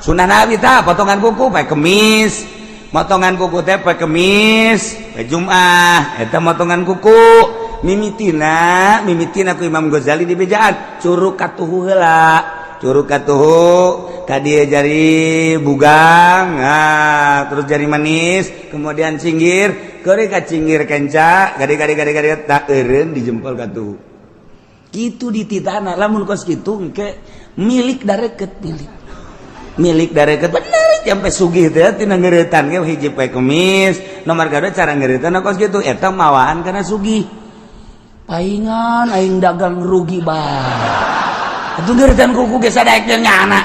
Sunnah Nabi tah potongan kuku poe Kemis. Motongan kuku teh poe Kemis, poe Jumat eta motongan kuku. Mimitina, mimitina ku Imam Ghazali di bejaan curug katuhu heula. Curug katuhu ka dieu jari bugang, nah, terus jari manis, kemudian cinggir, keuri ka cinggir kenca, gade gade gade gade tak eureun di jempol katuhu. Kitu dititana lamun kos kitu engke milik dareket, milik. Milik dareket bener sampai sugih teh tina ngeuretan ge hiji poe Kemis, nomor kadua cara ngeuretan kos kitu eta mawaan kana sugih. Paingan aing dagang rugi bae. Itu ngeuretan kuku ge sadaek nyana.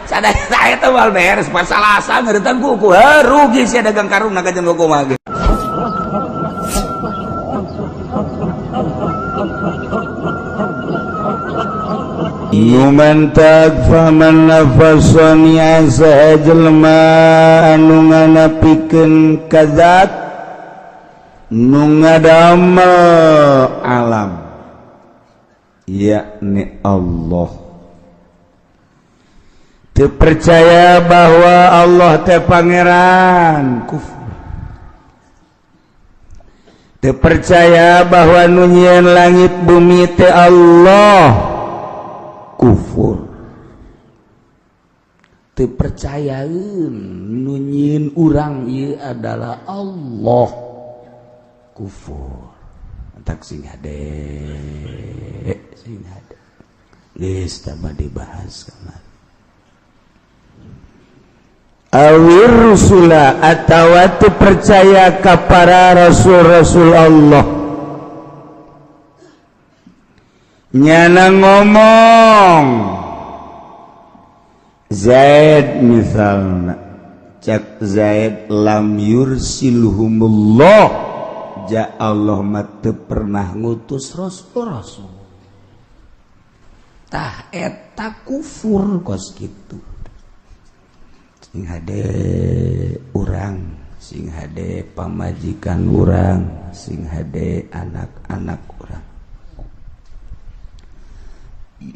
Sadaek saya teh moal beres pas Salasa ngeuretan kuku. Heuh rugi sia dagang karung na jeung kuku mah ge. Numantak faman nafasani asa jelema anu nganapikeun kazat nu ngadamel alam yakni Allah. Teu percaya bahwa Allah teh pangeran, kufur. Teu percaya bahwa nu nyieun langit bumi teh Allah, kufur. Teu percayaeun nu nyieun urang ieu adalah Allah, kufur. Entak sing hade, sing hade. Geus tambah dibahas kamari. Awir rusula atawa teu percaya ka para rasul-rasul Allah. Nyana ngomong Zaid misalna, cak Zaid lam yursilhumullah, ja Allah mah teu pernah ngutus rasul-rasul. Tah eta kufur kos kitu. Sing hade urang, sing hade pamajikan urang, sing hade anak-anak urang.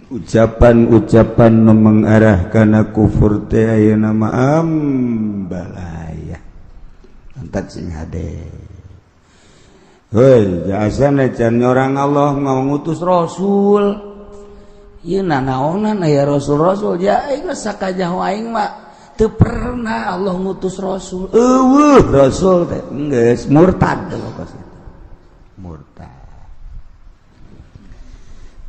Ucapan-ucapan nu mengarah kana kufur teh ayeuna mah ambalaya. Entak sing hade. Hei, jasana can orang Allah ngutus rasul. Ieu nanaonan aya rasul-rasul ja aing geus sakajaho aing mah teu pernah Allah ngutus rasul. Eueuh rasul teh geus murtad kos kitu. Murtad.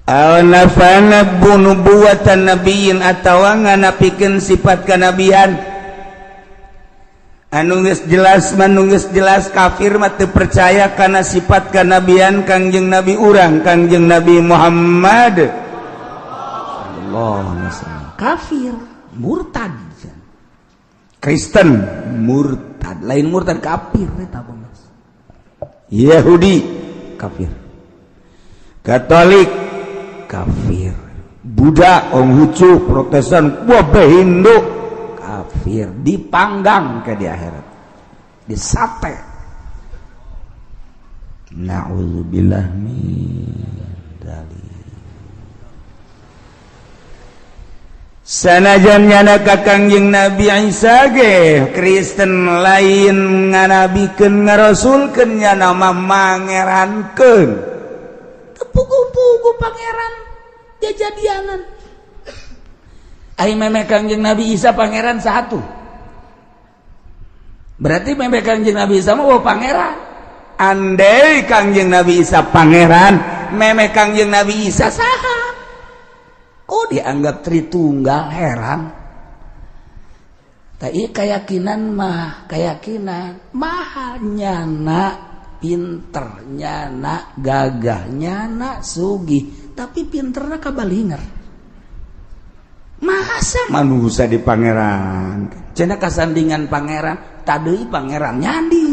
Aw nafana nubuwatan nabiyyin atawa nganapikeun sifat kanabian. Anu geus jelas mah geus jelas kafir mah teu percaya kana sifat kanabian Kangjeng Nabi urang, Kangjeng Nabi Muhammad. Allah kafir, murtad. Kristen murtad, lain murtad kafir eta Mas. Yahudi kafir, Katolik kafir, Buddha, Konghucu, Protestan, kabeh Hindu kafir, dipanggang ke di akhirat, disate. Na'udzubillah min dzalik. Sanajan nyana ka Kangjeng Nabi Isa ge Kristen lain nganabikeun ngarasulkeun nyana mah mangerankeun. Teu puguh-puguh pangeran jajadianan. Ari meme Kangjeng Nabi Isa pangeran satu. Berarti meme Kangjeng Nabi Isa mah oh pangeran. Andai Kangjeng Nabi Isa pangeran, meme Kangjeng Nabi Isa saha? Kok dianggap Tritunggal, heran. Tapi keyakinan mah keyakinan mahal, nyana pinter, nyana gagah, nyana sugih, tapi pinterna kabalinger. Masa manusia di pangeran cenah kasandingan pangeran, tadi pangeran nyandi.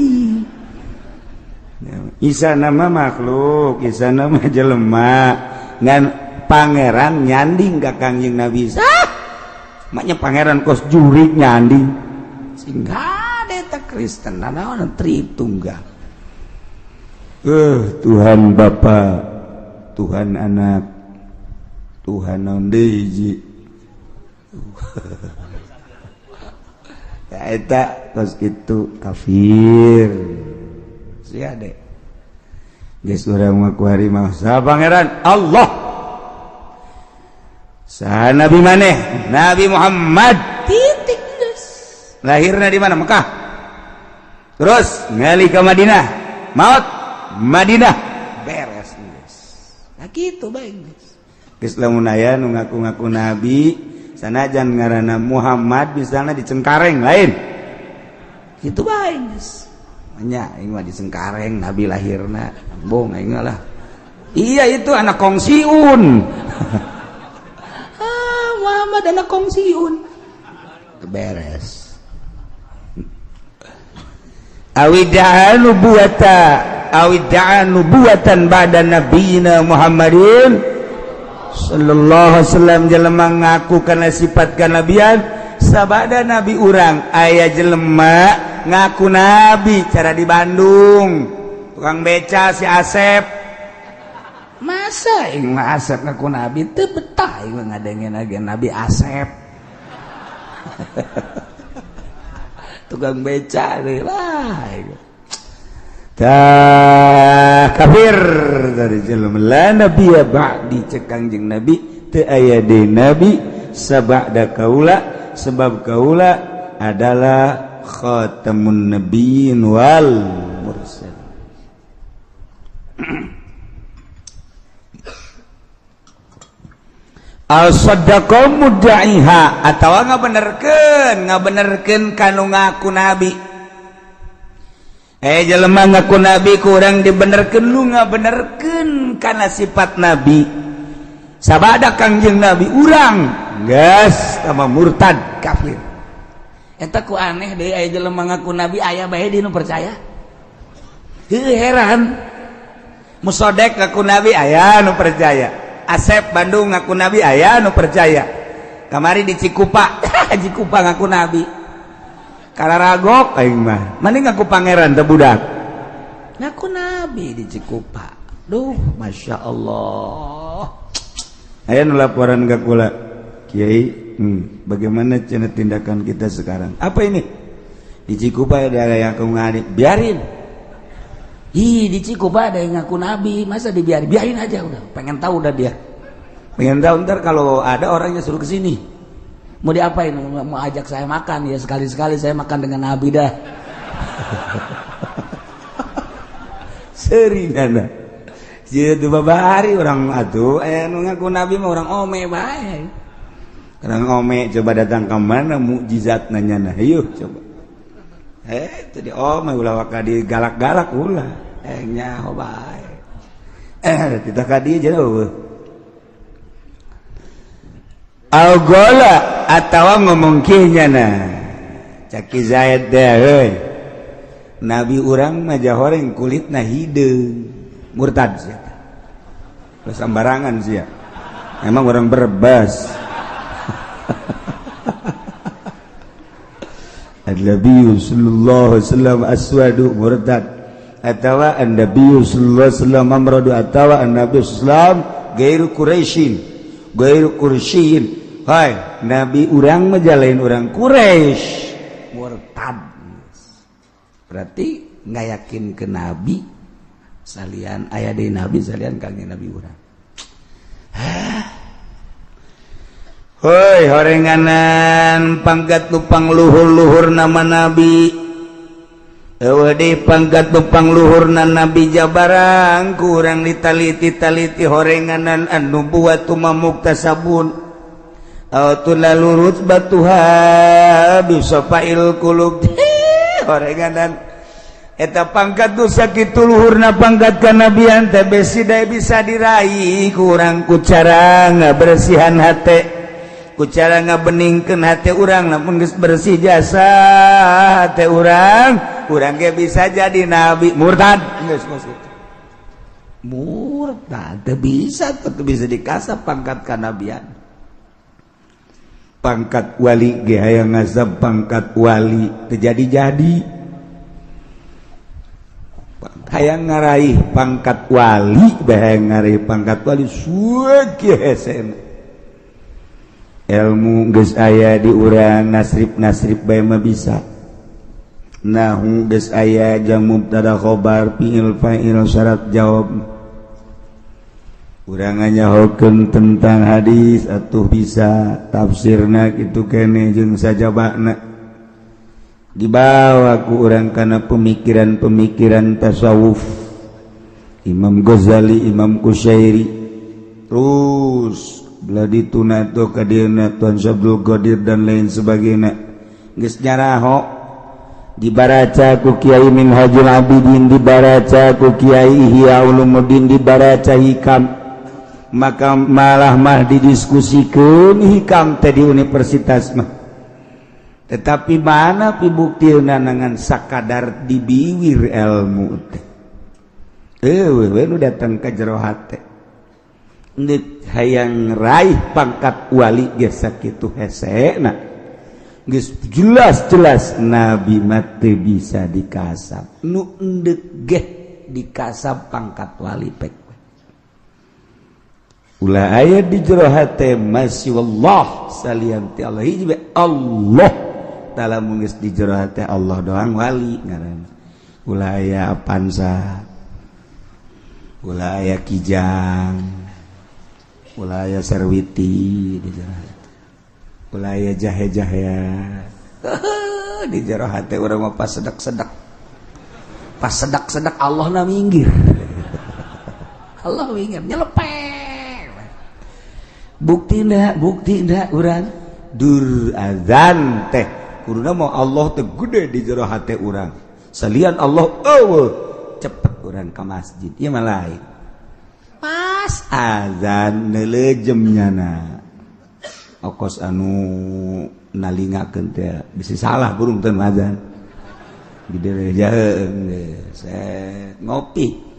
Isa nama makhluk, Isa nama jelema, ngan pangeran nyanding ka Kangjeng Nabi Isa. Maknya pangeran kos jurik nyanding. Sehingga eta Kristen nanaon Tritunggal. Tuhan Bapa, Tuhan Anak, Tuhan naon deui hiji. Eta kos kitu kafir. Sia deh. Geus urang mah kuari mah saha pangeran Allah. Saha nabi maneh? Nabi Muhammad. Titik geus. Lahirna di mana? Mekah. Terus ngali ke Madinah. Maut Madinah. Beres geus. Nah kitu bae geus. Geus lamun aya nu ngaku-ngaku nabi sanajan ngaranna Muhammad misalnya di Cengkareng lain gitu bae geus nya aing mah di Cengkareng nabi lahirna bohong aing lah iya itu anak kongsiun. Ah, Muhammad anak kongsiun beres. Awida'a nubuwata awida'a nubuwatan ba'da nabiyina Muhammadin sallallahu alaihi wasallam. Jelema ngaku kana sifat kanabian sabada nabi urang. Aya jelema ngaku nabi cara di Bandung, tukang beca si Asep. Masa aing mah Asep ngaku nabi? Teu betah aing mah ngadengin lagi Nabi Asep tukang beca deui lah. Tah kafir dari jelema. La nabiyya ba'di, cek Kangjeng Nabi, teu aya deui nabi sabada kaula, sebab kaula adalah khatamun nabiyyin wal mursal. Al saddaqa mudda'iha atawa ngabenerkeun kanu ngaku nabi. Jelema ngaku nabi kurang dibenerkeun, lu ngabenerkeun kana sifat nabi sabada Kangjeng Nabi urang geus sama murtad kafir. Eta ku aneh deui, aya jelema ngaku nabi aya bae di nu percaya. Heuh, heran. Musodek ngaku nabi aya nu percaya. Asep Bandung ngaku nabi aya nu percaya. Kamari di Cikupa, Cikupa ngaku nabi. Kararagok aing mah. Mending ngaku pangeran teh budak. Ngaku nabi di Cikupa. Duh, Masya Allah. Aya nu laporan ka kula. Kiai, bagaimana cenah tindakan kita sekarang? Apa ini? Di Cikupa ada yang ngaku nabi, biarin. Ih, di Cikupa ada yang ngaku nabi, masa dibiarin? Biarin aja udah. Pengen tahu udah dia. Pengen tahu ntar kalau ada orangnya suruh ke sini. Mau diapain? Mau ajak saya makan ya, sekali-sekali saya makan dengan nabi dah. Seri nana. Jadi babari orang atuh aya nu ngaku nabi mah orang ome bae. Orang ome coba datang ke mana mukjizat nanya nah, yuk coba. Tadi ome ulah waka digalak-galak ulah. Nyaho bae. Kita ka dieu jauh. Al-gola atawa ngomong kieu na. Caki Zaid deh heuy. Nabi urang mah jahoreng kulitna hideung. Murtad sia. Ulah sambarangan sia. Emang orang Brebes. An-Nabi sallallahu alaihi wasallam aswadu murtad. Atawa an-Nabi sallallahu alaihi wasallam amradu atawa an-Nabi sallallahu alaihi wasallam gairu Quraisyin. Gairu Quraisyin. Hai, nabi urang mah jalain urang Quraisy. Murtad. Berarti nggak yakin ke nabi salian aya deui nabi salian kangjeng nabi urang. Hoi horenganan pangkat lupang luhur-luhur nama nabi. Eueuh deui pangkat lupang luhurna nabi jabarang kurang ditaliti-taliti horenganan anu buatu mamuktasabun. Aw tulalu rutbatuha bisafail qulub. Horenganan eta pangkat nu sakitu luhurna pangkat kanabian teh besi dae bisa diraih kurang ku cara ngabersihan hate. Ku cara ngabeningkeun hate urang, lamun geus bersih jasa hate urang, urang ge bisa jadi nabi. Murtad geus kos kitu. Murtad teu bisa, teu bisa dikasap pangkat kanabian. Pangkat wali ge hayang ngasap pangkat wali teu jadi-jadi. Hayang ngaraih pangkat wali, bae hayang ngaraih pangkat wali suwe hesena. Ilmu geus aya di urang, nasrib-nasrib bae mah bisa. Nahu geus aya jang mubtada khobar, fi'il fa'il, syarat jawab. Urang nyahokeun tentang hadis atuh bisa tafsirna kitu keneh jeung sajabana. Dibawa ku urang kana pemikiran-pemikiran tasawuf Imam Ghazali, Imam Kusyairi, terus belah dituna tuh ka dieuna Tuan Syabdul Qadir dan lain sebagainya. Geus nyaraho dibaraca ku Kiai Minhajul Abidin, dibaraca ku Kiai Ihya Ulumuddin, dibaraca Hikam, maka malah mah didiskusikeun Hikam teh di universitas mah. Tetapi mana pibuktina ngan sakadar dibiwir ilmu teh. Eueuh we nu datang ka jero hate. Ndek hayang raih pangkat wali ge sakitu hesena. Geus jelas-jelas nabi mah teu bisa dikasab. Nu endek ge dikasab pangkat wali pek. Ulah aya di jero hate masya Allah salian ti Allah hiji bae Allah. Tala mun geus di jero hate Allah doang wali ngaranna. Ulah aya Avanza, ulah aya Kijang, ulah aya Serwiti di jero hate, ulah aya jahe-jahea di jero hate urang mah. Pas sedak-sedak, pas sedak-sedak Allah na minggir, Allah minggir nyelepek. Bukti ndak, bukti ndak urang dur azan teh kuduna mau Allah teh gede di jero hate urang, salian Allah eueuh. Cepet urang ka masjid ieu mah lain. Pas azan neulejem nyana okos anu nalingakeun teh bisi salah burung teh azan gede jaheung set ngopi.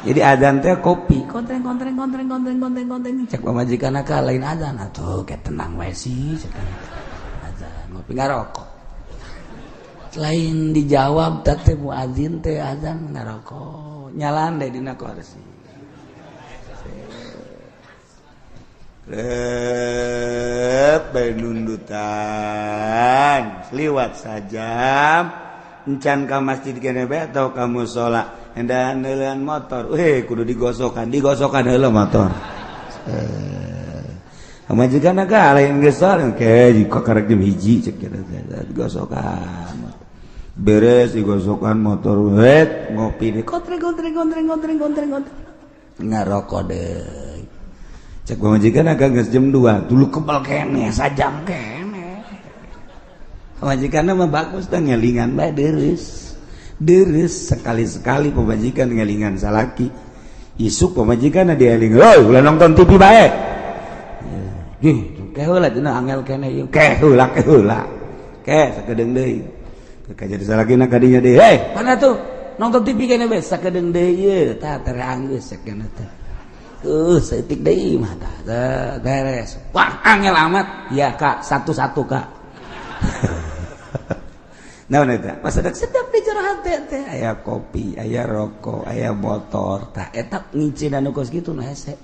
Jadi azan teh kopi kontreng kontreng kontreng kontreng kontreng kontreng. Cek pamajikan ka lain azan atuh, kayak tenang wae sih. Cek azan ngopi ngarokok lain dijawab teh muazin teh azan ngarokok nyalan deh dina kursi. Rep bae nundutan liwat sajam encan ka masjid kene bae atau ka musala endahan neuleun motor, weh kudu digosokan, digosokan heula motor. Pamajikan ka lain geus ke jika karek jam 1 cek kitu digosokan. Beres digosokan motor wet ngopi di kontreng kontreng kontreng kontreng kontreng kontreng ngarokok deui. Cek pamajikan agak geus jam 2 dulu kebal keneh sajam keneh. Pamajikanna mah bagus teh ngelingan bae deureuh. Deres sekali-sekali pemajikan ngelingan salaki. Isuk pemajikan dieling, "Hoi, ulah nonton TV bae." Gih, ke heula cenah angel keneh ieu. Ke heula, ke heula. Ke sakedeung deui. Ke jadi salakina ka dinya deui. "Hei, mana tuh? Nonton TV keneh bae sakedeung deui ieu." Tah teranggeus sakeuna teh. Saeutik deui mah tah beres. Wah, angel amat. Ya, Kak, satu-satu, Kak. Naon eta? Pas sedap di jero hate teh aya kopi, aya rokok, aya motor. Tah eta ngicina nu kos kitu nu hese.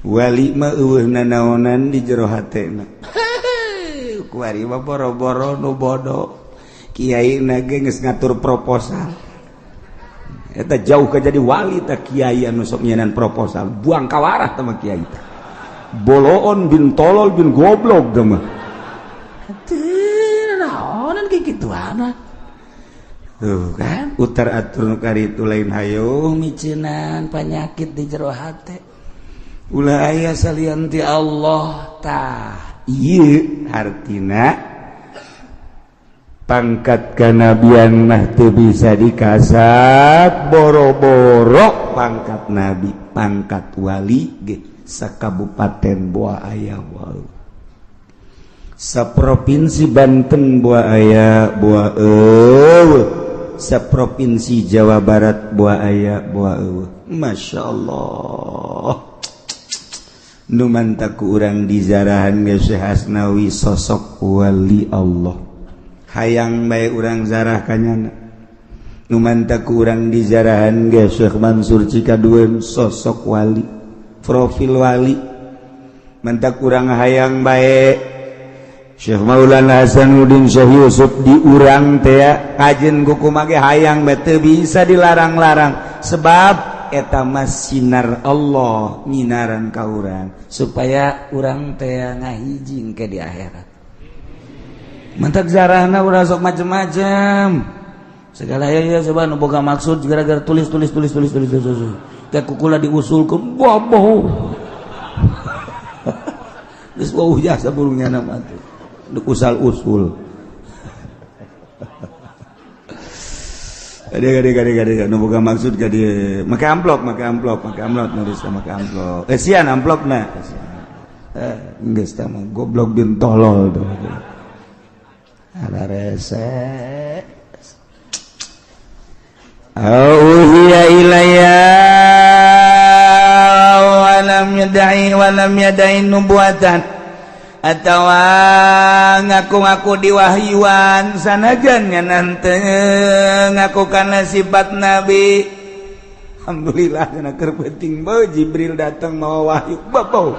Wali mah eueuh nanaonan di jero hatena. Kuari mah boro-boro nu bodoh. Kiai na ge geus ngatur proposal. Eta jauh ke jadi wali tah kiai anu sok nyenan proposal. Buang kawarah tah mah kiai teh. Boloon bin tolol bin goblok tah mah. Naonan kayak gituan tuh kan utar atur nu kari itu lain hayo miceunan penyakit di jero hate ulah aya salian ti Allah. Tah ieu hartina pangkat kanabian mah teu bisa dikasab, boro-boro pangkat nabi, pangkat wali ge sakabupaten boa aya, boa saprovinsi Banten boa aya, boa eueuh saprovinsi Jawa Barat boa aya, boa eueuh. Masya Allah, nu mantak ku urang dizarahan ge Syekh Asnawi sosok wali Allah, hayang bae urang zarah kanyana. Nu mantak ku urang dizarahan ge Syekh Mansur Cikadueun sosok wali, profil wali. Mentak urang hayang bae Syekh Maulana Hasanuddin Syekh Yusuf diurang teh kajen kuku mage hayang bae teu bisa dilarang-larang sebab eta mah sinar Allah nyinaran ka urang supaya urang teh ngahijing ke di akhirat. Mentak zarahna urang sok macem-macem segala ya ya coba nu boga maksud gara-gara tulis tulis tulis tulis tulis tulis kayak kukula diusulkeun boboh geus wauh jasa burungnya nama tuh usal usul. Gade nu boga maksud ka dieu make amplop make amplop make amplop nulis make amplop kasihan amplopna geus tah mah goblok bin tolol tuh ada rese. Auhiya ilayya wa lam yad'i wa lam yad'i nubuwatan atawa ngaku-ngaku diwahyuan sanajan nya nanti ngaku kana sifat nabi. Alhamdulillah cenah keur penting bae Jibril datang mawa wahyu bapau.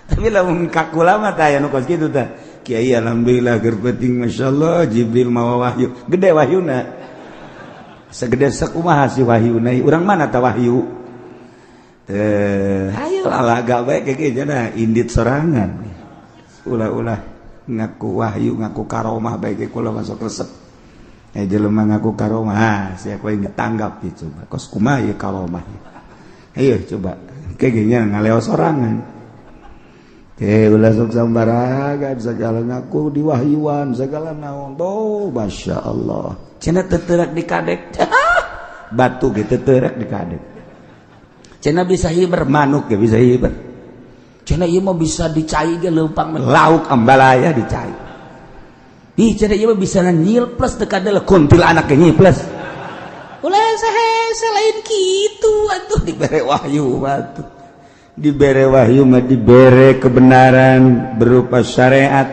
Tapi lamun kakula mah tah aya nu kos kitu tah. Kiai alhamdulillah keur penting masyaallah Jibril mawa wahyu. Gede wahyuna. Segede sakumaha si wahyuna? Urang mana tah wahyu? Hayo alaga bae kayak jana indit sorangan. Ulah-ulah ngaku wahyu ngaku karomah bae ke kula masuk resep. Jelema ngaku karomah, ah siapa yang ditanggap ya coba. Kos kumaha ieu karomah. Ayo coba kayak ngaleo sorangan. Ulah sok sambaragan segala ngaku diwahyuan segala naon. Oh, Masya Allah. Cenah teterak di kadek. Batu ge teterak di kadek. Cenah bisa hiber manuk ge bisa hiber. Cenah ieu mah bisa dicai ge leumpang lauk ambalaya dicai. Ih cenah ieu mah bisa nyilples teu kadel kuntil anak ge nyilples. Ulah saha lain kitu atuh dibere wahyu atuh. Dibere wahyu mah dibere kebenaran berupa syariat.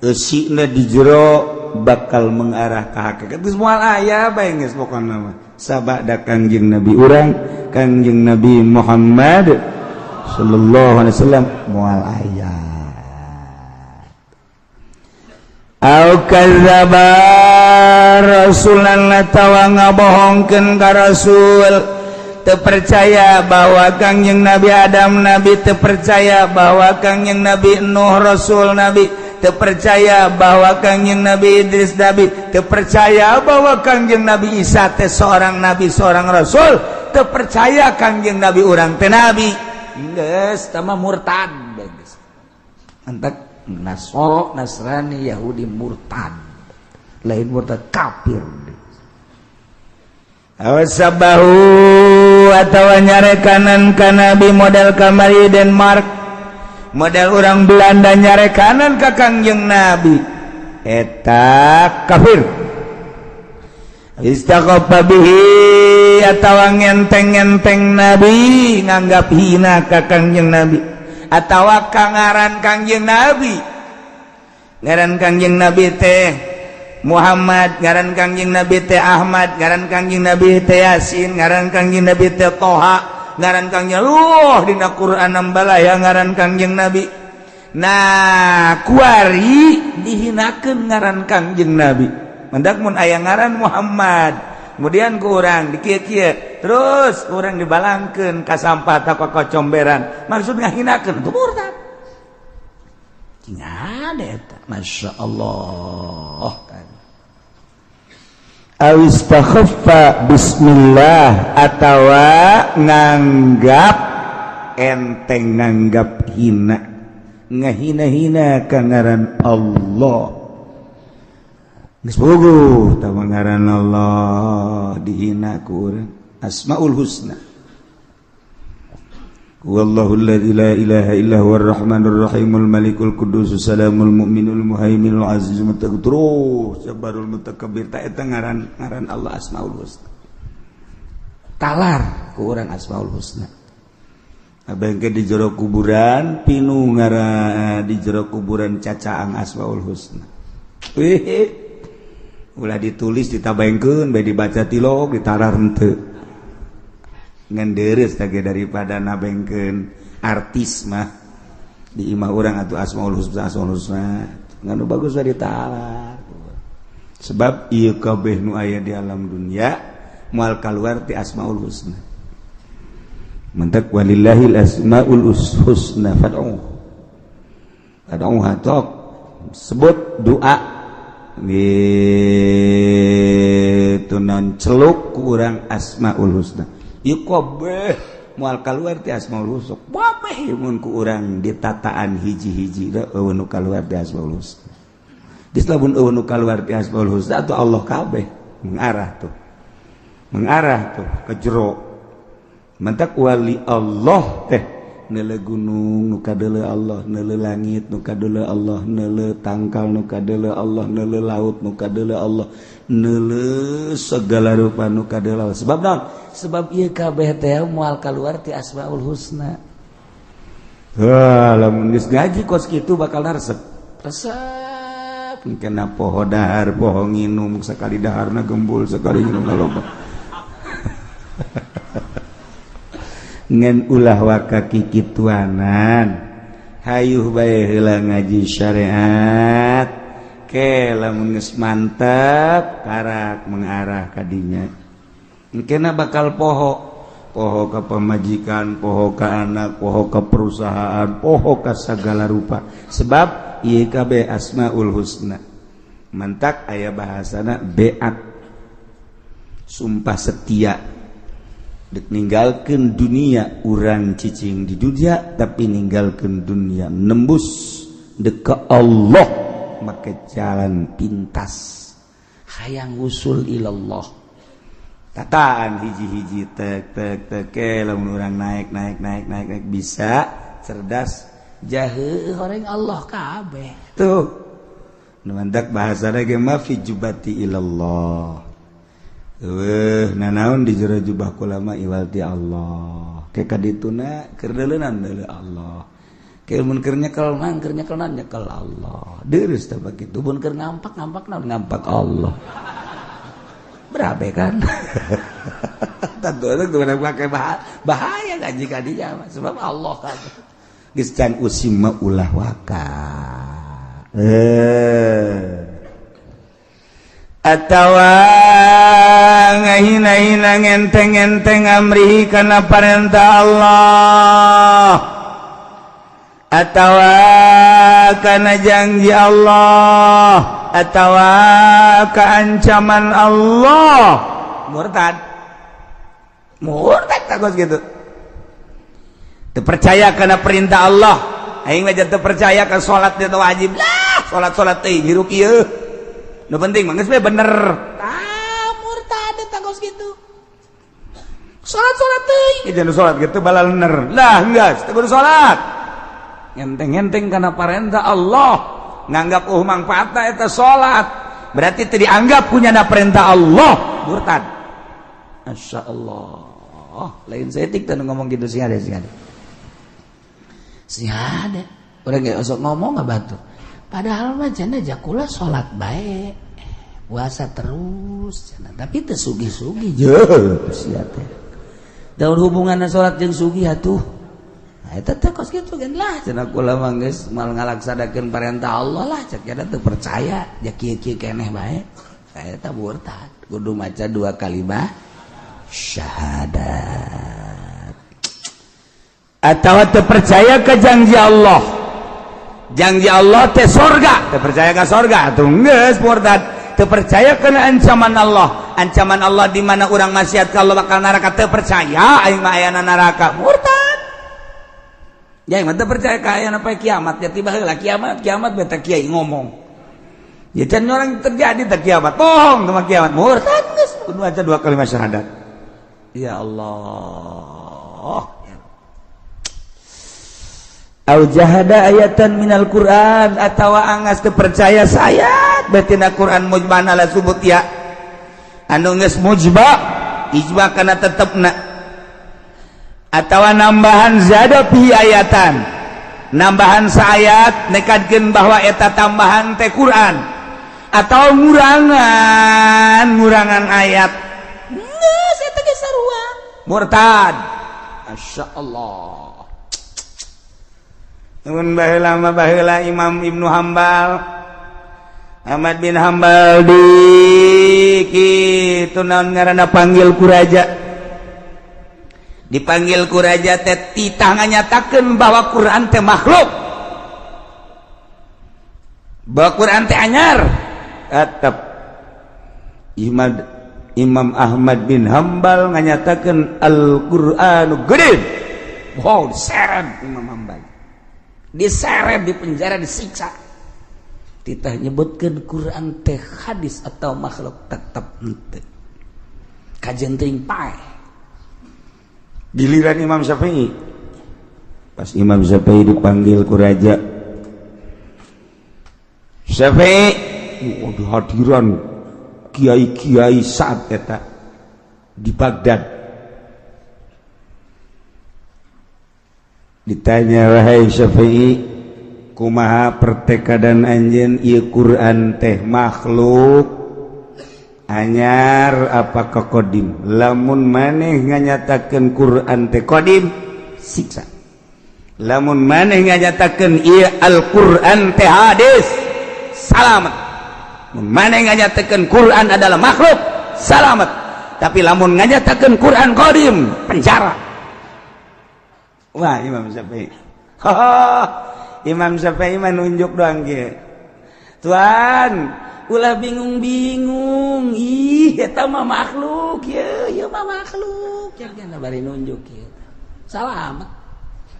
Eusina di jero bakal mengarah ka hakikat. Geus moal aya bae geus pokona mah. Sabada Kangjeng Nabi urang, Kangjeng Nabi Muhammad sallallahu alaihi wasallam moal aya. Au kadzdzaba rasulan atawa ngabohongkeun ka rasul. Terpercaya bahwa Kangjeng Nabi Adam nabi, terpercaya bahwa Kangjeng Nabi Nuh rasul nabi, terpercaya bahwa Kangjeng Nabi Idris nabi, terpercaya bahwa Kangjeng Nabi Isa teh seorang nabi seorang rasul, terpercaya Kangjeng Nabi urang teh nabi. Geus tah mah murtad geus. Antak Nasoro Nasrani Yahudi murtad. Lain murtad kafir. Awasabahu atawa nyarekanan ka nabi model kamari Denmark, model orang Belanda nyarekanan ka Kangjeng Nabi, eta kafir. Istaqafa bihi atawa ngenteng-ngenteng nabi, nganggap hina ka Kangjeng Nabi atawa ka ngaran Kangjeng Nabi. Ngaran Kangjeng Nabi teh Muhammad, ngaran Kangjeng Nabi teh Ahmad, ngaran Kangjeng Nabi teh Yasin, ngaran Kangjeng Nabi teh Toha, ngaran Kangjeng Luh dina Quran ambalaya ngaran Kangjeng Nabi. Nah, kuari dihinakeun ngaran Kangjeng Nabi. Mendak mun aya ngaran Muhammad, kemudian ku urang dikieu-kieu, terus urang dibalangkeun ka sampah ta ka kocomberan, maksud ngahinakeun itu murtad. Cing ada eta, Masya Allah. Awistakhaffa bismillah atawa nganggap enteng, nganggap hina, ngahina-hina ka ngaran Allah. Geus puguh tawa ngaran Allah dihina ku urang. Asmaul Husna. Wallahu alladzi la ilaha illa huwar rahmanur rahimul malikul quddus salamul mu'minul muhaiminul azizul mutakabbir jabbarul mutakabbir. Ta eta ngaran ngaran Allah Asmaul Husna. Talar ku urang Asmaul Husna. Abengke di jero kuburan pinu ngaran di jero kuburan cacaang Asmaul Husna. Wih, ulah ditulis ditabaengkeun bae dibaca tilok ditarar henteu. Ngan deres teh daripada nabengkeun artis mah di imah urang atuh Asmaul Husna, Asmaul Husna ngan nu bagus mah ditalar, sebab ieu kabeh nu aya di alam dunia moal kaluar ti Asmaul Husna. Mantak walillahil asmaul husna fad'u fad'uha, tok sebut doa gitu non celuk ku urang Asmaul Husna. Ieu kabeh moal kaluar ti Asmaul Husna kabeh. Mun ku urang ditataan hiji-hiji da euweuh nu kaluar ti Asmaul Husna. Geus lamun euweuh nu kaluar ti Asmaul Husna atuh Allah kabeh mengarah tuh, mengarah tuh ke jero. Mantak wali Allah teh neuleu gunung nu kadeuleu Allah, neuleu langit nu kadeuleu Allah, neuleu tangkal nu kadeuleu Allah, neuleu laut nu kadeuleu Allah, neuleu segala rupa nu kadeuleu Allah. Sebab naon? Sebab ieu kabeh teh moal kaluar ti Asmaul Husna. Wah, lamun geus ngaji kos kitu bakal resep resep. Kena poho dahar, poho nginum. Sekali daharna gembul, sekali nginum loba. Ngan ulah waka kikituanan, hayuh bae heula ngaji syariat ke. Lamun geus mantep karak mengarah kadinya, engkena bakal poho, poho ka pamajikan, poho ka anak, poho ka perusahaan, poho ka segala rupa, sebab ieu kabeh Asmaul Husna. Mantak aya bahasana beat, sumpah setia dek ninggalkeun dunia. Urang cicing di dunia tapi ninggalkeun dunia, nembus dek ke Allah make jalan pintas, hayang usul ilallah. Tataan hiji-hiji, tek tek tek ke. Lamun urang naik naik naik naik naik, bisa cerdas jahe orang Allah kabeh tuh. Nu mantak bahasana ge ma fi jubati ilallah. Eueuh nanaon di jero jubah kula mah iwal ti Allah. Ke kadituna keur deuleunan deuleu Allah. Ke mun keur nyekel mah keur nyekel nyekel Allah. Deurus teh bagitu. Mun keur ngampak ngampak naon, ngampak Allah. Berabe kan? Tentu itu pakai bahaya ngaji kadinya sebab Allah kan. Geus can usim mah ulah waka. Atawa ngahina-hina, ngenteng-ngenteng amrihi kana parentah Allah atawa kana janji Allah atawa keancaman Allah, murtad, murtad. Takut gitu terpercaya karena perintah Allah. Aing mah teu percaya ke salat itu wajib lah, salat salat teh hirup ieu nu penting mah geus bener. Ah, murtad eta kos gitu. Salat salat teh jangan salat gitu balaler lah, geus teu kudu salat. Ngenteng-ngenteng karena perintah Allah, nganggap oh manfaatna eta salat, berarti teu dianggap punya na perintah Allah, murtad. Masya Allah, lain setik teh ngomong gitu. Sih ada, sih ada, sih ada orang nggak osok ngomong nggak bantu. Padahal mah cenah jakula salat bae, puasa terus cenah, tapi teu sugih-sugih. Je sia teh daun hubunganna salat jeung sugih atuh? Nah, eta teh kos kitu kan lah cenah. Kula mah geus mal ngalaksanakeun perintah Allah lah, cek eta teu percaya ja kieu-kieu keneh bae. Eta murtad, kudu maca dua kalimat syahadat. Atau teu percaya ke janji Allah, janji Allah teh sorga, teu percaya ke sorga atuh geus murtad. Teu percaya kana ancaman Allah, ancaman Allah di mana urang maksiat ka Allah bakal neraka, teu percaya aing mah ayana neraka, murtad. Ya aing mah teu percaya ka ayana poe kiamat, ya tiba heula kiamat kiamat beta kiai ngomong ya can orang terjadi tak kiamat, bohong sama kiamat, murtad geus, kudu aja dua kalimat syahadat. Ya Allah. Au jahada ayatan minal Quran, atawa angas teu percaya sayat betina Quran mujman ala subut ya, anu geus mujba ijma kana tetepna, atawa nambahan zada fi ayatan, nambahan saayat nekadkeun bahwa eta tambahan teh Quran, atau ngurangan ngurangan ayat, geus eta ge sarua. Murtad. Masya Allah. Mun baheula mah, baheula Imam Ibnu Hambal, Ahmad bin Hambal di kitu, naon ngaranna, panggil ku raja, dipanggil ku raja teh, titah nganyatakeun bahwa Quran teh makhluk, bahwa Quran teh anyar. Tetep Imam Ahmad bin Hambal nganyatakeun Al-Qur'anu qadim. Wow, diseret Imam Hambal, diseret, di penjara, disiksa. Titah nyebutkan Quran teh hadis atau makhluk, tetap henteu kajen teuing paeh. Giliran Imam Syafi'i, pas Imam Syafi'i dipanggil ku raja, Syafi'i, oh, hadiran kiai-kiai saat eta di Baghdad, ditanya, "Wahai Syafi'i, kumaha pertekadan anjeun, ieu Quran teh makhluk anyar apa qadim? Lamun maneh nganyatakeun Quran teh qadim, siksa. Lamun maneh nganyatakeun ieu Al-Quran teh hadis, salamet. Mun maneh nganyatakeun Quran adalah makhluk, salamet. Tapi lamun nganyatakeun Quran qadim, penjara." Wah, Imam Syafi'i, Imam Syafi'i mah nunjuk doang ge, "Tuan, ulah bingung-bingung, ih, eta mah makhluk, ye, ieu mah makhluk." Ya bari nunjuk kieu, salamet.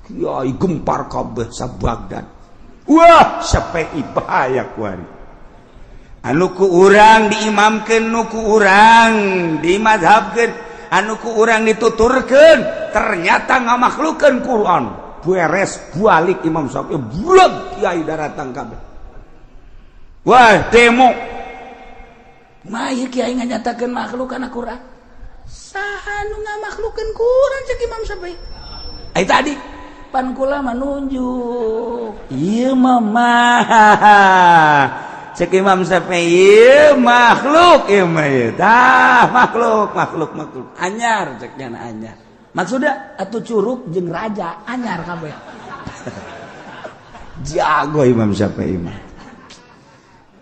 Kiai gempar kabeh sa Baghdad. Wah, Syafi'i bahaya kuari. Anu ku urang diimamkeun, nu ku urang dimadhabkeun, anu ku urang dituturkeun, ternyata ngamakhlukeun Quran. Beres, balik Imam Syafi'i, bulag kiai daratang kabeh. Wah, demo. Mah ieu kiai nganyatakeun makhluk kana Quran. Saha nu ngamakhlukeun Quran? Cek Imam Syafi'i. Ai tadi pan kula mah nunjuk. Ieu mah mah, cek Imam Syafi'i, ieu makhluk, ieu mah ieu. Tah, makhluk, makhluk, makhluk. Anyar cek nya, anyar. Maksudnya atuh curug jeung raja anyar kabeh. Jago Imam Syafi'i mah.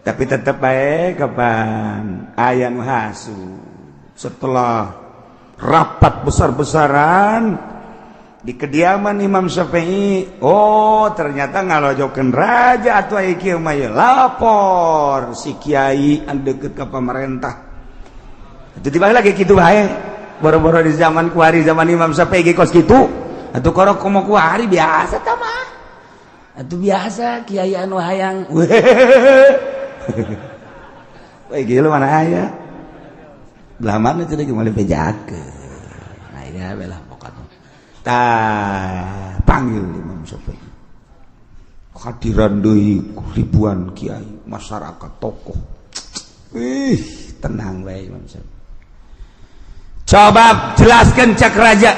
Tapi tetep bae kapan aya nu hasu. Setelah rapat besar-besaran di kediaman Imam Syafi'i, oh, ternyata ngalojokeun raja atuh aya kieu mah, lapor si kiai anu deket ke pemerintah. Itu tiba lagi kitu bae. Boro-boro di zaman kuari, zaman Imam Syafi'i ge kos kitu. Atuh korok komo kuari biasa tah mah. Atuh biasa kiai anu hayang. Weh, gila, mana aya? Belah mana tadi moal bejakeun. Nah, ya belah pokoknya. Tah, panggil Imam Syafi'i. Hadiran deui ribuan kiai, masyarakat, tokoh. Ih, tenang bae Imam Syafi'i. "Coba jelaskan," cak raja.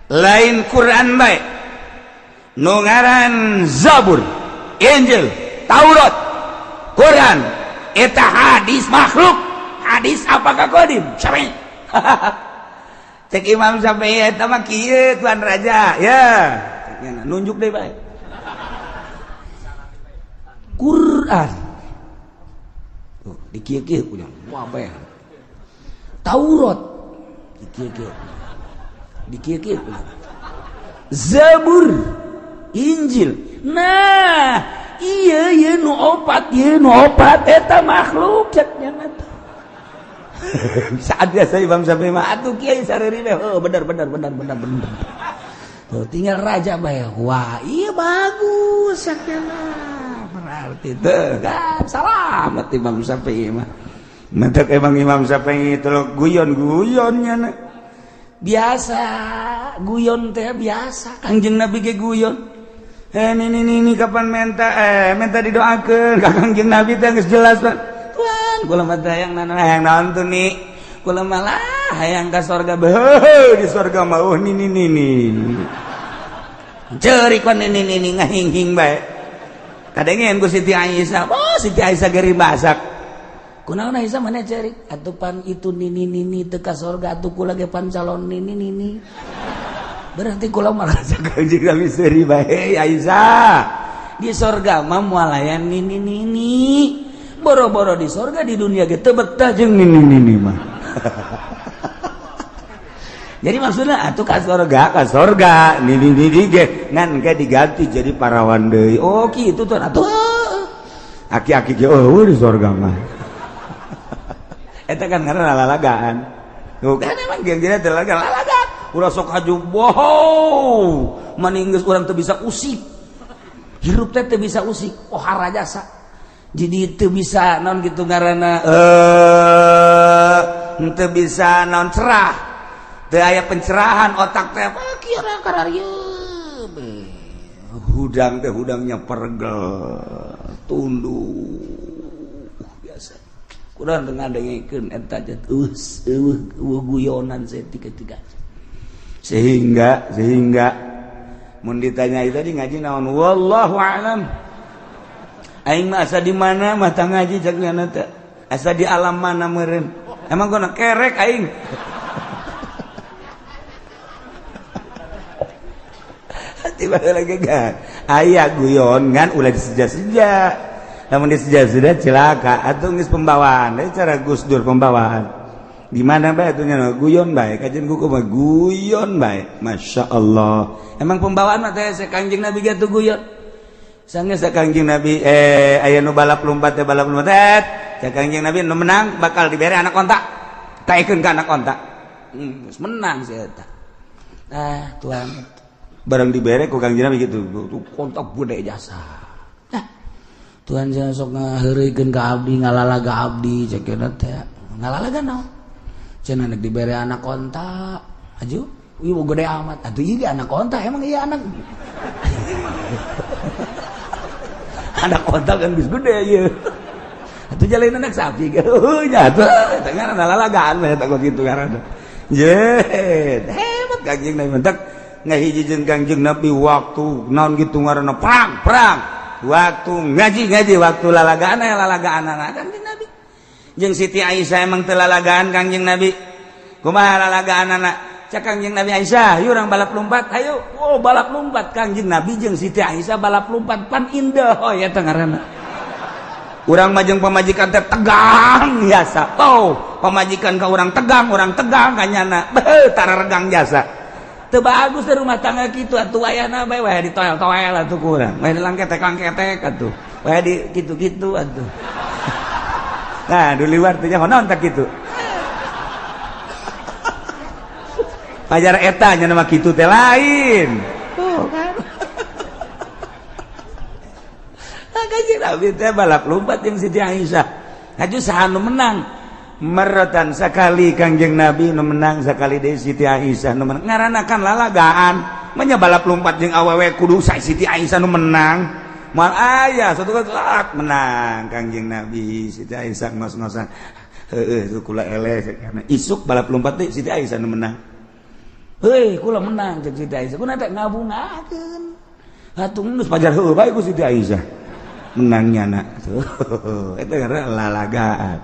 "Lain Quran bae. Nu ngaran Zabur, Injil, Taurat, Quran, eta hadis makhluk, hadis apakah qadim?" Syafi'i. Cek Imam Syafi'i, "Eta mah kieu, tuan raja, ya." Nunjuk deh bae. Quran. Tuh, di kieu-kieu punya. Wah, bae. Taurat di kieu-kieu. Di kieu-kieu punya. Zabur, Injil. Nah, iya iya nu opat, ieu nu opat eta makhluk cek nya. Saat biasa Imam Syafi'i mah atuh kiai sareri, oh, benar benar benar benar benar. Tuh, tinggal raja bae. Wah, iya bagus sakjana. Berarti tuh kan salamet Imam Syafi'i mah. Mentek emang Imam Syafi'i itu guyon-guyonnya. Biasa guyon teh biasa. Kangjeng Nabi ge guyon. Eh, ini kapan minta, minta didoakeun ka Kangjeng Nabi teh geus jelas, Pak. "Tuan, kula mah hayang nana, hayang naon tuh nih? Kula malah hayang ka sorga." Beuh, di sorga mah oh nini nini. Ceurik pan nini nini ngahing-hing bae. Kadengeun ku Siti Aisyah. Oh, Siti Aisyah geri masak. Kunaon Aisyah mana cerik? Atuh pan itu nini nini teu ka sorga atuh kula ge pan calon nini nini. Berarti kula marasa Kangjeng Nabi seuri bae Aisyah. Di sorga mah moal aya nini nini. Boro-boro di sorga di dunia ge teu betah jeung nini nini mah. Jadi maksudnya atuh ka sorga nini nini ge ngan ge diganti jadi parawan deui. Oh kitu tuh atuh. Aki-aki ge eueuh di sorga mah. Eta kan karena lalagaan. Tuh kan emang geng-gengna teh lalagaan. Ulah sok haju bohong. Mani geus urang teu bisa usik. Hirup teh teu bisa usik. Oh harajasa. Jadi teu bisa naon kitu ngaranna teu bisa naon cerah. Teu aya pencerahan otak teh kieu kararieu. Hudang teh hudangnya pergel, tunduk biasa. Kurang dengan dengekeun eta teh eueuh guyonan tiga-tiga. Sehingga mun ditanya itu tadi ngaji naon wallahu a'lam. Aing mah asa di mana mah tah ngaji cek nyana teh. Asa di alam mana meureun. Emang gona kerek aing. Tiba lagi kan. Aya guyon ngan ulah diseja-seja. Namun diseja-seja celaka atuh geus pembawaan. Deui cara Gus Dur pembawaan. Di mana bae atuh nya guyon bae kajian kuku mah guyon bae. Masya Allah. Emang pembawaan mah teh Kangjeng Nabi ge atuh guyon. Sanggeus Kangjeng Nabi aya nu balap lompat teh balap lompat teh Kangjeng Nabi nu menang bakal dibere anak onta. Taekeun ka anak onta. Geus menang si eta. Ah, tuan. Barang dibere ku Kangjeng Nabi gitu. Kontak gede jasa. Nah, Tuhan jangan sok ngaheureuykeun ka abdi ngalalaga abdi cek teh. Ngalalaga naon? Cenah nek dibere anak onta. Aju, ieu gede amat. Atuh ieu anak onta emang ieu anak. Anak onta kan geus gede ieu. Atuh jalain anak sapi. Heuh nya atuh eta ngaranna lalalagaan bae eta kitu ngaranna. Ye, hebat Kangjeng Nabi mentak ngahiji jeung Kangjeng Nabi waktu naon kitu ngaranna perang. Waktu ngaji waktu lalagaan aya lalagaan Kangjeng Nabi. Jeung Siti Aisyah emang teu lalagaan Kangjeng Nabi. Kumaha lalagaanana? Cak Kangjeng Nabi Aisyah, yuk urang balap lompat, ayo. Oh, balap lompat Kangjeng Nabi jeung Siti Aisyah balap lompat pan indah oh ya teh ngaranna. Urang mah jeung pamajikan teh tegang jasa. Oh, pamajikan ka urang tegang ka nyana. Beuh, tararegang jasa. Teu bagus teh rumah tangga kitu atuh wayahna bae wayah ditoel-toel atuh ku urang. Wayah dilangketek-langketek atuh. Wayah di kitu-kitu atuh. Nah, di luar teh nyaho naon tah kitu. Pajar eta nya nama kitu teh lain. Tuh kan. Kanjeng Nabi teh balap lompat jeung Siti Aisyah. Haju saha nu menang? Meratan sakali Kangjeng Nabi nu menang sakali deui Siti Aisyah nu menang. Ngaranna kan lalagaan. Manya balap lompat jeung awewe kudu Siti Aisyah nu menang. Moal aya satu kali menang Kangjeng Nabi Siti Aisyah ngos-ngosan. Heueuh tu kula eleh karena isuk balap lompat deui Siti Aisyah nu menang. Heuy kula menang jeung Siti Aisyah. Kuna teh ngabungakeun. Atuh geus pajar heueuh bae ku Siti Aisyah. Menangnya nak tuh itu karena lalagaan.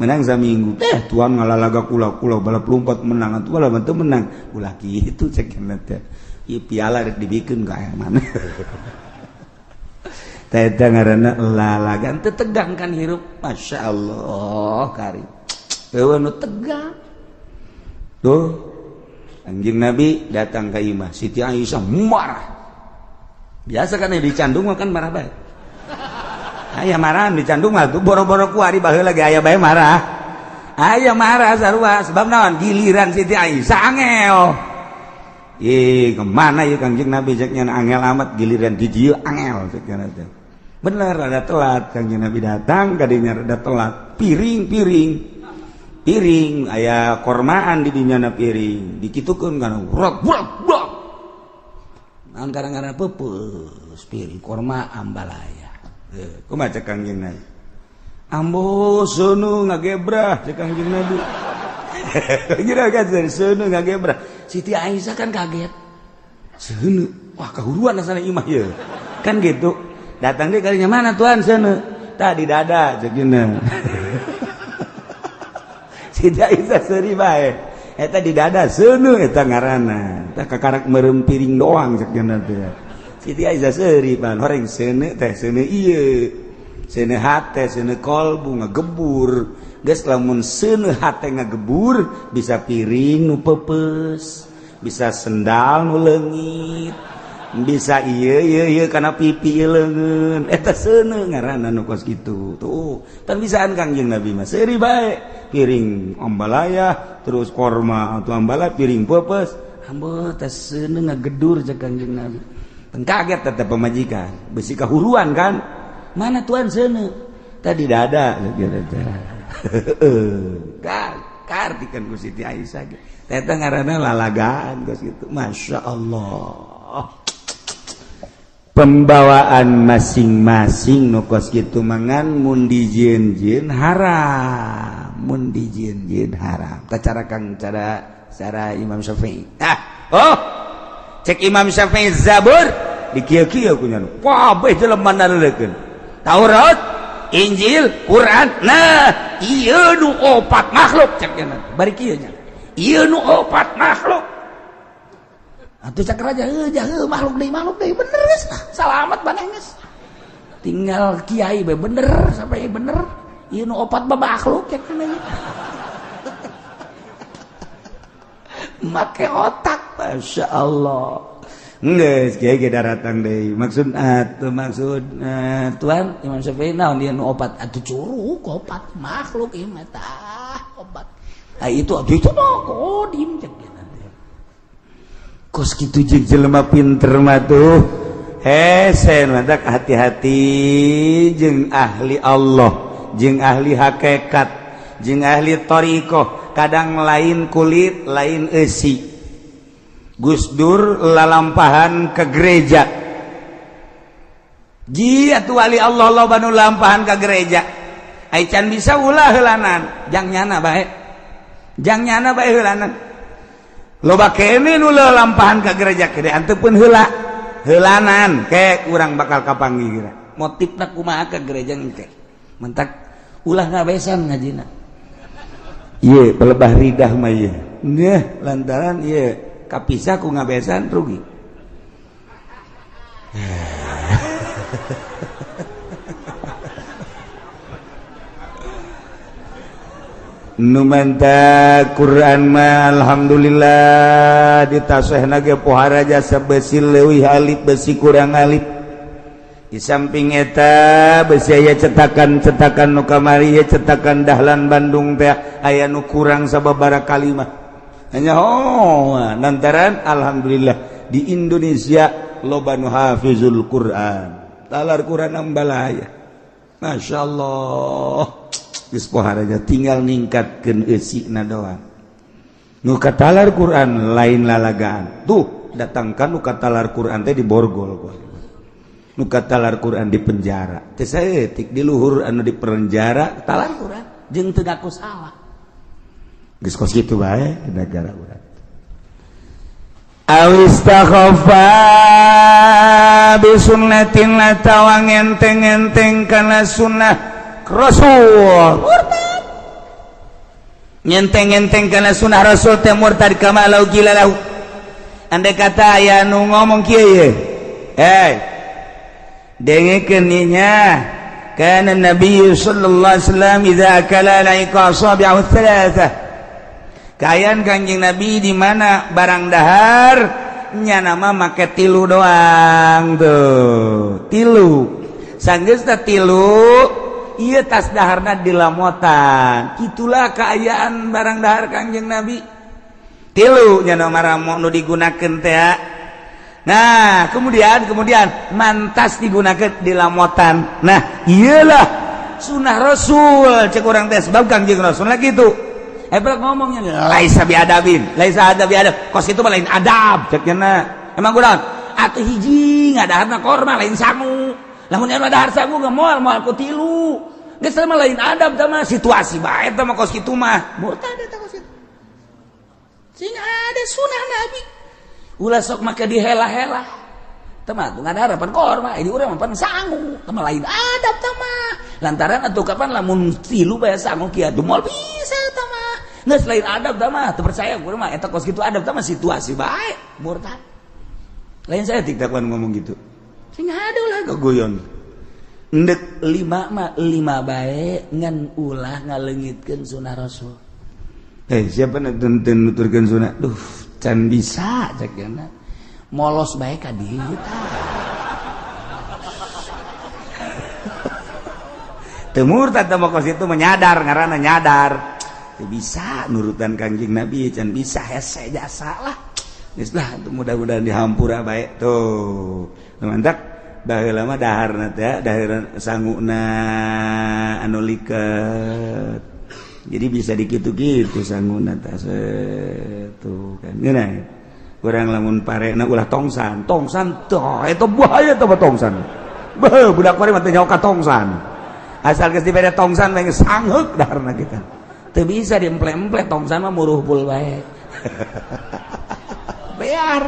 Menang saminggu teh tuan ngalalaga kula-kula balap lompat menang atuh balap teu menang ulah kitu cek teh. Ieu piala rek dibikeun ka aya mana. Teh eta ngaranna lalagaan teu tegang kan hirup. Masya Allah kari. Eueuh nu tegang. Tuh Kangjeng Nabi datang ke imah Siti Aisyah marah. Biasa kan dicandung mah kan marah bae. Aya marah dicandung mah tuh boro-boro ku ari baheula ge aya bae marah. Aya marah sarua sebab naon giliran Siti Aisyah angel. Ih, kemana ieu Kangjeng Nabi cek nya angel amat giliran di dieu angel cek nya teh. Bener rada telat Kangjeng Nabi datang kadinya rada telat. Piring-piring. Piring aya kormaan di dinya na piring. Dikitukeun kana rok brok brok. Naon kadang-kadang peupeus piring korma ambalaya. Kumaha cek Kangjeng Nabi? Ambo seuneu ngagebrah cek Kangjeng Nabi. Kira kan seuneu ngagebrah. Siti Aisyah kan kaget. Seuneu, wah kahuruan asana imah ieu. Kan gitu. Datang deui kalinya mana tuan seuneu? Tah di dada cek cenah. Siti Aisyah seuri bae. Eta di dada seuneu eta ngaranna. Eta kakarak meureum piring doang cek nya teh. Siti Aisyah seuri pan horeng seuneu teh seuneu ieu. Seuneu hate, seuneu kolbu ngagebur. Geus lamun seuneu hate ngagebur bisa piring nu peupeus, bisa sendal nu leungit. Bisa iya iya iya karena pipi leungeun eta seuneu ngaranna nu kos kitu tuh tan bisaan Kangjeng Nabi mah seuri bae piring ambalaya terus korma atau ambalaya piring peupeus ambo teh seuneu ngagedur cek Kangjeng Nabi. Teu kaget tetep pamajikan besi kahuruan kan mana tuan seuneu tadi dada heeh kartikan ku Siti Aisyah eta ngaranna lalagaan kos kitu. Masya Allah, pembawaan masing-masing nu kos kitu mangan mun dijieun-jieun haram, mun dijieun-jieun haram. Tah cara kang cara cara Imam Syafi'i. Ah, oh. Cek Imam Syafi'i Zabur dikieu-kieu ku nya. Kabeh jelema nareulekeun. Taurat, Injil, Quran. Nah, ieu nu opat makhluk cek nya. Bari kieu nya. Ieu nu opat makhluk. Atuh cak raja heuh makhluk deui bener geus lah. Salamat maneh geus. Tinggal kiai bae bener sampai bener. Ieu nu opat mah makhluk cek cenah. Make otak Masya Allah. Geus kiai ge daratang deui. Maksud atuh maksud tuan Imam Syafi'i naon ieu nu opat atuh curug opat makhluk ieu mah tah opat. Ah itu atuh itu mah kodim cek. Kos kitu jeung jelema pinter mah tuh hese mantak hati-hati jeung ahli Allah jeung ahli hakikat jeung ahli thariqah kadang lain kulit lain eusi. Gus Dur lalampahan ke gereja ji atuh wali Allah loba nu lampahan ke gereja ai can bisa ulah heulanan jang nyana bae jang nyana bae heulanan loba kene nu lampahan ka gereja gede anteupun heula heulanan ke urang bakal kapanggih geura motifna kumaha ka gereja engke mentak ulah ngabesan ngajina ieu pelebah ridah mah ieu ngeuh lantaran ieu kapisah ku ngabesan rugi. Nu manta Quran mah alhamdulillah ditasehna ge pohara jasa besi leuwih alif besi kurang alif. Di samping eta besi aya cetakan-cetakan nu kamari ye cetakan Dahlan Bandung teh aya nu kurang sababaraha kalimah. Hanya oh lantaran alhamdulillah di Indonesia loba nu hafizul Quran. Talar Quran ambalaya. Masyaallah. Geus pohara tinggal ningkatkeun eusina doang. Nu katalar Quran lain lalagaan. Tuh datangkan nu katalar Quran teh di borgol. Nu katalar Quran di penjara. Teh saeutik di luhur anu di penjara talar Quran jeung teu ngaku salah. Geus kos kitu bae negara urang. Awistakhafa bi sunnatin atawa ngenteng-enteng kana sunnah Rasul murtad ngenteng-ngenteng kana sunnah Rasul teh murtad kama lau qila lahu andai kata aya nu ngomong kieu ye eh dengekeun nya kana Nabi sallallahu alaihi wasallam idza akala laika asabi'ahu thalatha kaayaan Kangjeng Nabi di mana barang dahar nya nama make tilu doang tuh tilu sanggeusna tilu iya tas daharna dilamotan itulah keayaan barang dahar Kangjeng Nabi tilu nya maramo nu digunakeun teh. Nah kemudian mantas digunakeun dilamotan. Nah iyalah sunah Rasul cek urang teh sebab Kangjeng Rasul lagi tuh hebat ngomongnya laisa biadabin laisa adab biadab kos itu mah lain adab cek nya emang kurang atuh hiji ngadaharna korma lain sangu lamun anu dahar sangu ge moal moal ku tilu geus mah lain adab tah mah situasi bae tah mah kos kitu mah murtad eta kos kitu sing ada sunah Nabi ulah sok make dihela-hela tah mah ngadahar pan korma ini urang mah pan sangu tah mah lain adab tah mah lantaran atuh kapan lamun tilu bae sangu kieu moal bisa tah mah Geus lain adab tah mah, teu percaya gua mah eta kos kitu adab tah mah situasi bae, murtad. Lain saya tiktakan ngomong gitu. Sing aduh lah gogoyon. Ndek lima mah lima bae ngan ulah ngaleungitkeun sunah Rasul. Siapa nu teu nuturkeun sunah? Duh, can bisa cek cenah. Molos bae ka dieu tah. Teu murtad teh mah kos itu menyadar ngaranna nyadar. Teu bisa nurutan Kangjeng Nabi, can bisa hese jasa lah. Geus lah mudah-mudahan dihampura bae tuh. Mantap. Baheula mah daharna teh dahar sanguna anu liket. Jadi bisa dikitu-kitu sanguna teh tuh kan. Ngeunah. Urang lamun parena ulah tongsan, tongsan tah eta bahaya teh tongsan. Beuh budak kuari mah teu nyaho ka tongsan. Asal geus dibere tongsan mah geus sangheuk daharna kita. Teu bisa diemple-emple tongsan mah muruhpul bae. Bear.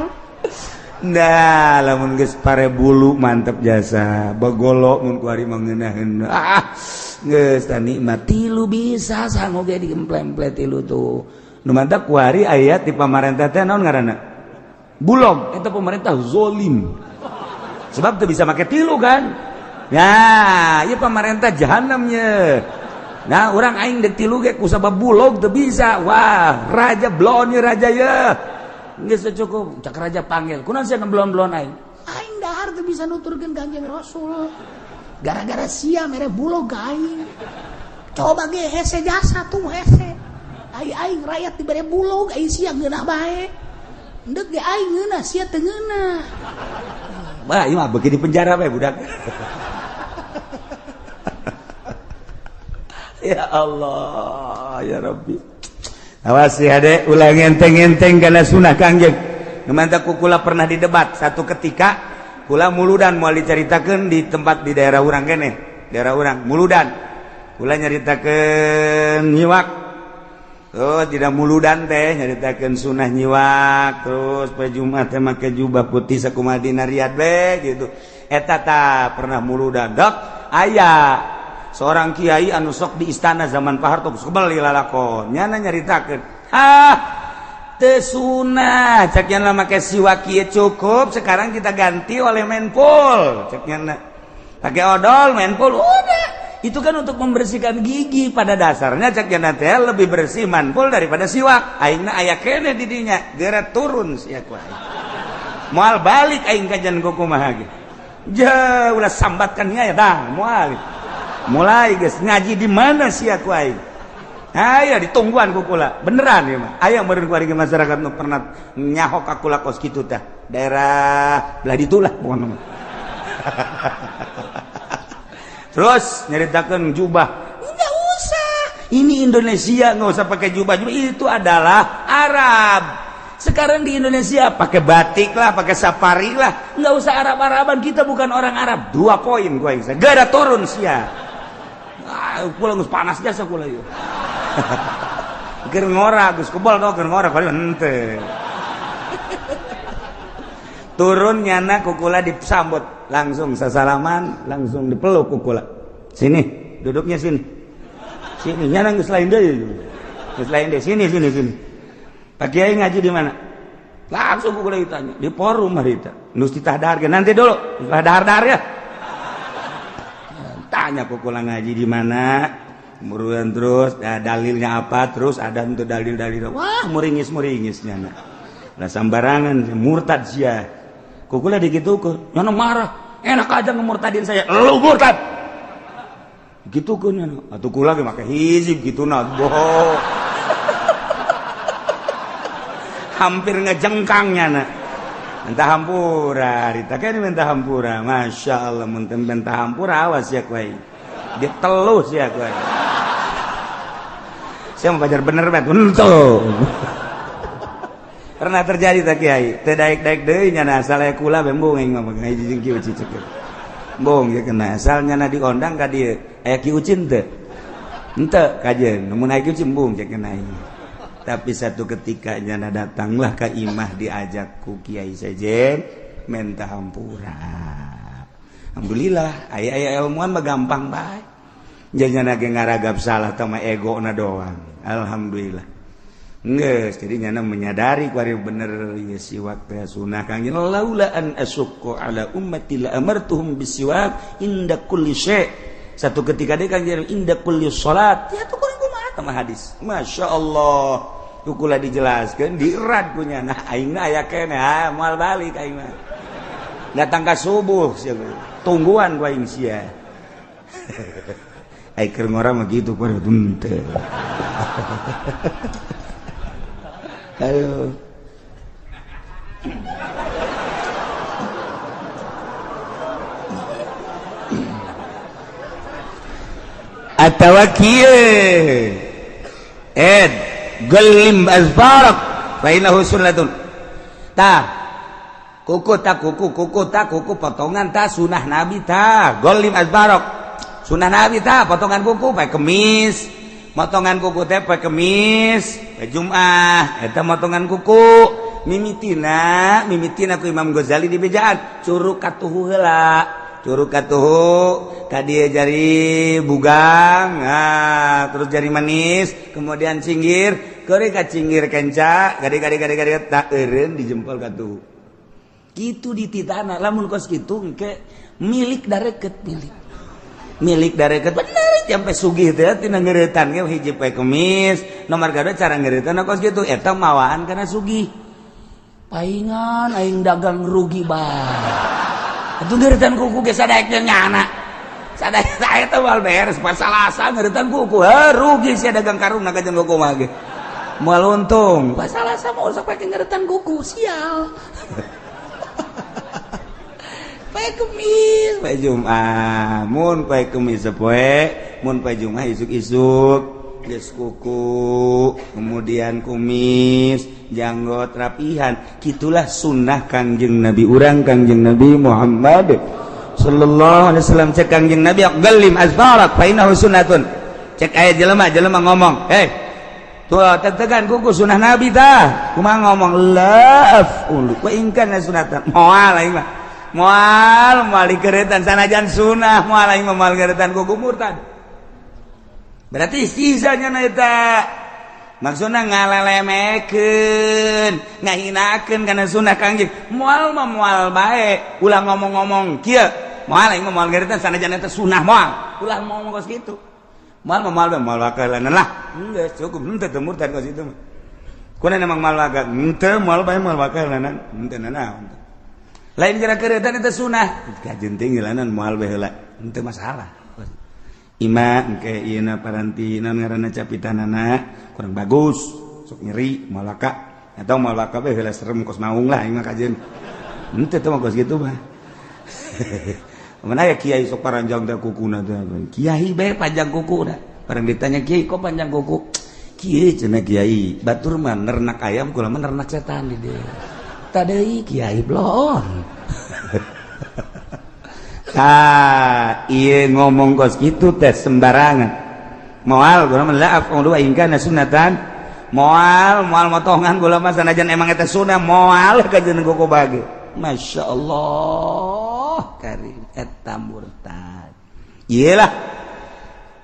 Nah, lamun geus pare bulu mantep jasa, bagolo mun kuari mah ngeunaheun. Ah, geus tah nikmat tilu bisa sangu ge diemple-emple tilu tuh. Nu mantap kuari aya di pamarentah teh naon ngaranna? Bulog, eta pemerintah zolim. Sebab teu bisa make tilu kan. Ya, ieu pamarentah jahanam ye. Nah, urang aing deuk tilu ge kusabab bulog teu bisa. Wah, raja blon ye raja ye. Geus cukup, cak raja panggil. Kunaon sia ngeblon-blon aing? Aing dahar teu bisa nuturkeun Kangjeng Rasul. Gara-gara sia mere bulog ka aing. Coba ge hese jasa tuh hese. Ai aing rakyat dibere bulog, ai sia ngeunah bae. Endek ge aing ngeunah, sia teu ngeunah. Bah, ieu mah beuki di penjara bae budak. Ya Allah, ya Rabbi. Awas ya adek, ulah ngenteng-ngenteng karena sunah Kangjeng. Mantap kula pernah didebat satu ketika kula muludan moal dicaritakeun di tempat di daerah urang keneh, daerah urang muludan. Kula nyaritakeun nyiwak. Terus dina muludan teh nyaritakeun sunah nyiwak, terus poe Jumat teh make jubah putih sakumaha dina Riyadh we gitu. Eta tah pernah muludan. Dok, aya seorang kiai anu sok di istana zaman Pak Harto kebel lalakon nyana nyaritakeun, ah teu sunah cek nya make siwak kieu cukup, sekarang kita ganti oleh menpul cek nya pakai odol menpul udah. Itu kan untuk membersihkan gigi pada dasarnya cek nya teh lebih bersih manpul daripada siwak. Aingna aya keneh di dinya geura turun sia ku aing moal balik aing kajian kumaha ge ja ulah sambatkan nya ya dah moal. Mulai guys ngaji di mana sih aku aing? Ayo ditungguan ku kula. Beneran ya mah. Aya meureun ku ari masyarakat nu pernah nyahok ka kula kos kitu tah. Daerah belah ditu lah pokona mah. Terus nyaritakeun jubah. Enggak usah. Ini Indonesia enggak usah pakai jubah. Itu adalah Arab. Sekarang di Indonesia pakai batik lah, pakai safari lah. Enggak usah Arab-Araban, kita bukan orang Arab. 2 poin gua yang gak ada turun sia. Ah, kula geus panas jasa kula ieu. Keur ngora geus kebal tau keur ngora kali henteu. Turun nyana ku kula disambut, langsung sasalaman, langsung dipeluk ku kula. Sini, duduknya sini. Sini nyana geus lain deui. Geus lain deui, sini sini sini. Pak Kiai ngaji di mana? Langsung ku kula ditanya, di forum harita. Nus ditah dahar nanti dulu, setelah dahar-dahar ya. Tanya ku kula ngaji di mana, kemudian terus ya, dalilnya apa, terus ada untuk dalil-dalil. Wah, muringis-muringis nyana. Lah sambarangan murtad sia. Ku kula digitukeun, nyana marah. Enak aja ngemurtadin saya. Lu murtad. Gitukeun nyana. Atuh kula ge make hizib gitu na. Boh. Hampir ngejengkang nyana. Minta hampura, Rita kan minta hampura. Masya Allah, mun minta hampura awas ya kuai. Ditelus ya kuai. Saya mau pajar bener bet, untuk. Pernah terjadi tak kiai? Teu daek-daek deui nyana asal aya kula bembung aing mah ngaji jeung Ki Uci cek. Bong ya kena asal nyana diondang ka dieu. Aya Ki Uci henteu? Henteu kajeun, mun aya Ki Uci embung cek kena aing. Tapi satu ketika nyana datanglah ke imah diajak ku kiai sejen minta hampura. Alhamdulillah aya-aya ilmuwan mah gampang bae. Janyana ge ngaragap salah teh mah egona doang. Alhamdulillah. Geus jadi nyana menyadari kuari bener ieu siwak teh sunah Kangjeng laula an asyqa ala ummati la amartuhum bisiwak inda kulli syai. Satu ketika deui Kangjeng inda kulli salat. Ya tuh kurang kumaha mah hadis. Masya Allah. Kukula dijelaskeun diirat punya nah aing aya keneh ah moal balik aing mah. Datang ka subuh sia tungguan ku aing sia. Ai keur ngora mah kitu kuari henteu. Ayo. Atawa kieu ed gelim azfarak fa innahu sunnatun. Tah kuku tak kuku kuku tak kuku potongan ta sunah nabi ta golim azfarak sunah nabi ta potongan kuku pae kemis. Motongan kuku teh poe Kemis, poe Jumat, eta motongan kuku. Mimitina, mimitina ku Imam Ghazali di bejaan, curug katuhu heula. Curug katuhu ka dieu jari bugang, nah, terus jari manis, kemudian cinggir, keuri ka cinggir kenca, gade-gade tak eureun di jempol katuhu. Kitu dititana, lamun kos kitu engke milik dareket milik. Milik dareket bener sampai sugih teh tina ngeuretan ge hiji poe Kemis nomor kadua cara ngeuretan kos kitu eta mawaan kana sugih paingan aing dagang rugi bae atuh ngeuretan kuku ge sadaek nyana sadaek eta moal beres pasalasa ngeuretan kuku heuh rugi sia dagang karung na kajeun kuku mah ge moal untung pasalasa mah usah pake ngeuretan kuku sial. Poe Kemis, poe Jumat, mun poe Kemis poe, mun poe Jumat isuk-isuk geus kuku, kemudian kumis, janggot rapihan. Kitulah sunnah Kangjeng Nabi urang Kangjeng Nabi Muhammad sallallahu alaihi wasallam. Cek Kangjeng Nabi galim azfarak fa innahu sunnatun. Cek aya jelema ngomong, "Hei, tuh tetegan kuku sunah Nabi tah." Kumaha ngomong? La af'ulu wa in kana sunnatan. Moal aing mah. Moal moal dikeretan sanajan sunah moal aing mah moal keretan kuku murtad. Berarti sisanya na eta maksudna ngalelemekeun, ngahinakeun kana sunah Kangjeng. Moal mah moal bae, ulah ngomong-ngomong kieu. Moal aing mah moal keretan sanajan eta sunah moal. Ulah ngomong kos kitu. Moal mah moal bae moal wakalanan lah. Geus cukup henteu teu murtad kos kitu mah. Kuna emang moal wakal, henteu moal bae moal wakalanan, henteu nanaon. Lain kira keretan itu sunah kajen tinggilanan moal bae heula henteu masalah. Ima engke ieuna paranti naon ngaranna capitanana kurang bagus sok nyeri moal waka atau moal waka bae heula serem kos maung lah aing mah kajen henteu teh mah kos kitu mah. Mana aya kiai sok paranjang teh kukuna teh kiai bae panjang kukuna bareng ditanya kiai kok panjang kuku kieu cenah kiai batur mah nernak ayam kula mah nernak setan di dieu. Tadei kiai bloon. Tah, ieu ngomong kos kitu teh sembarangan. Moal gula mah la af'ulu wa in kana sunnatan. Moal moal motongan gula mah sanajan emang eta sunah moal kajeun kuku bage. Masya Allah karim eta murtad. Ieu lah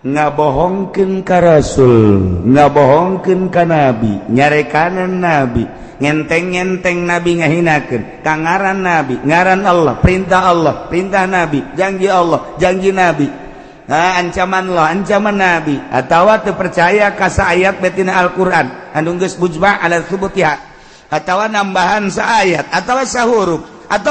ngabohongkeun ka Rasul, ngabohongkeun ka Nabi, nyarekanan Nabi, ngenteng-ngenteng Nabi ngahinakeun, ka ngaran Nabi, ngaran Allah, perintah Allah, perintah Nabi, janji Allah, janji Nabi, ancaman Allah, ancaman Nabi, atawa teu percaya ka saayat betina Al-Qur'an, anu geus mujma' ala tsubutiha, atawa nambahan saayat, atawa sahuruf,